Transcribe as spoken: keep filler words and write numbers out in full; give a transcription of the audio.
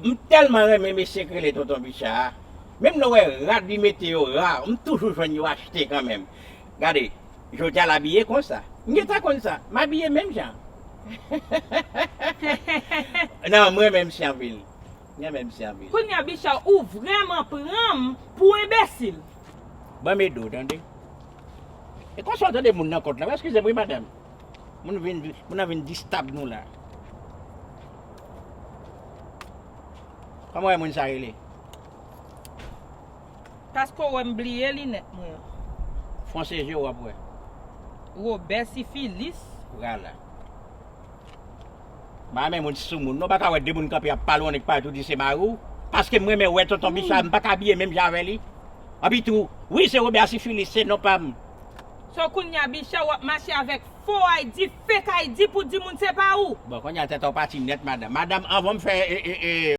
M tèlman renmen mesye k rele Tonton Bicha a. Menm lè w wè rad li mete yo ra, m toujou jwenn yo achte kanmenm. Gade, jodi a l abiye konsa. M gentan konn sa. M abiye menm jan. Non, m renmen misye anpil. M renmen misye anpil. Kounye a, Bicha, ou vrèman pran m pou enbesil. Ban m ede w, tande. E konsa w tande moun nan kont la. Eskize m, wi, madanm. Moun vin, moun nan vin distab nou la. Kòman w wè moun sa rele? Paske w wè m bliye linèt mwen an. Fwonse je w, w ap wè. Wobè Sifilis. Vwala. M pa renmen moun sou moun. Non, w pa ka wè de moun kanpe ap pale w annik pale tou di se mari w. Paske m renmen wè Tonton Bicha, m pa ka abiye menm jan avè li. Anpi tou, wi, se Wobè Sifilis, se non pa m. So kounye a, Bicha, w ap mache avèk fo I D, fake I D pou di moun se pa ou. Bon, kounye a tèt ou pati nèt, madanm. Madanm, anvan m fè, e, e, e,